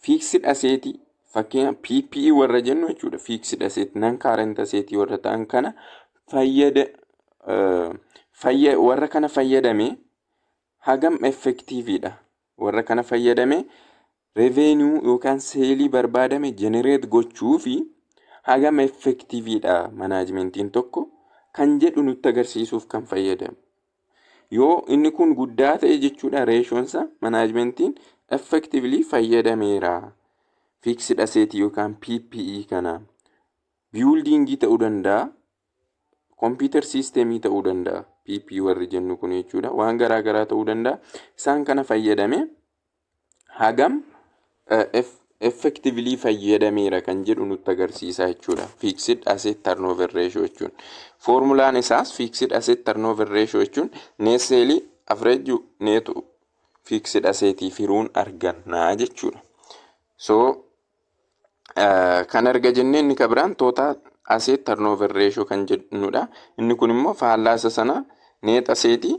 Fixed assetii, fakkeenya PPE warra jennu jechuudha. Fixed asset, non current asset warra ta'an kana fayyada warra kana fayyadame hagam effectiveiidha. Warra kana fayyadame revenue yookaan saleii barbaadame generate gochuu fi hagam effectiveiidha managementiin tokko kan jedhu nutti agarsiisuuf kan fayyadamu. Yoo inni kun guddaa ta'e jechuudha, ratioonsa managementiin effectively fayyadameera. Fixed asset yookaan PPE kana buildingii ta'uu danda'a. Computer systemii ta'uu danda'a. PPE warri jennu kun jechuudha. Waan garaa garaa ta'uu danda'a. Isaan kana fayyadame hagam effectively fayyadameera kan jedhu nutti agarsiisa jechuudha. Fixed asset turnover ratio jechuun. Foormulaan isaas fixed asset turnover ratio jechuun net saleii average net fixed assetii firuun argannaa jechuudha. So kan arga jennee, inni kan biraan total asset turnover ratio kan jennudha. Inni kun immoo faallaa sana net assetii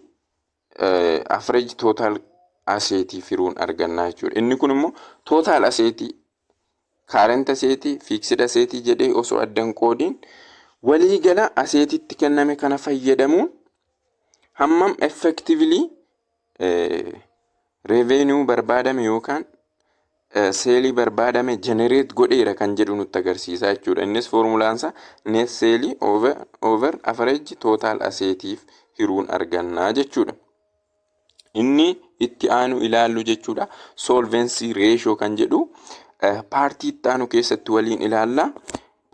average total assetii firuun argannaa jechuudha. Inni kun immoo total assetii, current assetii, fixed assetii jedhee osoo addan qoodiin waliigala assetitti kenname kana fayyadamuun hammam effectively revenue barbaadame yookaan saleii barbaadame generate godheera kan jedhu nutti agarsiisa jechuudha. Innis formulaansaa net saleii over average total assetiif hiruun argannaa jechuudha. Inni itti aanu ilaallu jechuudha. Solvency ratio kan jedhu partii itti aanu keessatti waliin ilaalla.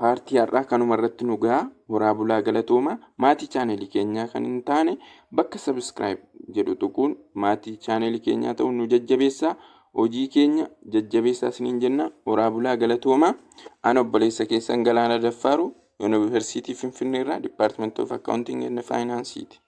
Partii har'aa kanuma irratti nu ga'a. Horaa bulaa, galatooma. Maatii channelii keenyaa kan hin taane bakka subscribe jedhu tuquun maatii channelii keenyaa ta'uun nu jajjabeessaa. Hojii keenya jajjabeessaa isiniin jenna. Horaa bulaa, galatooma. Ana obboleessa keessan Galaana Daffaaru, Yuunivarsiitii Finfinnee irraa, Department of Accounting and Financeeti.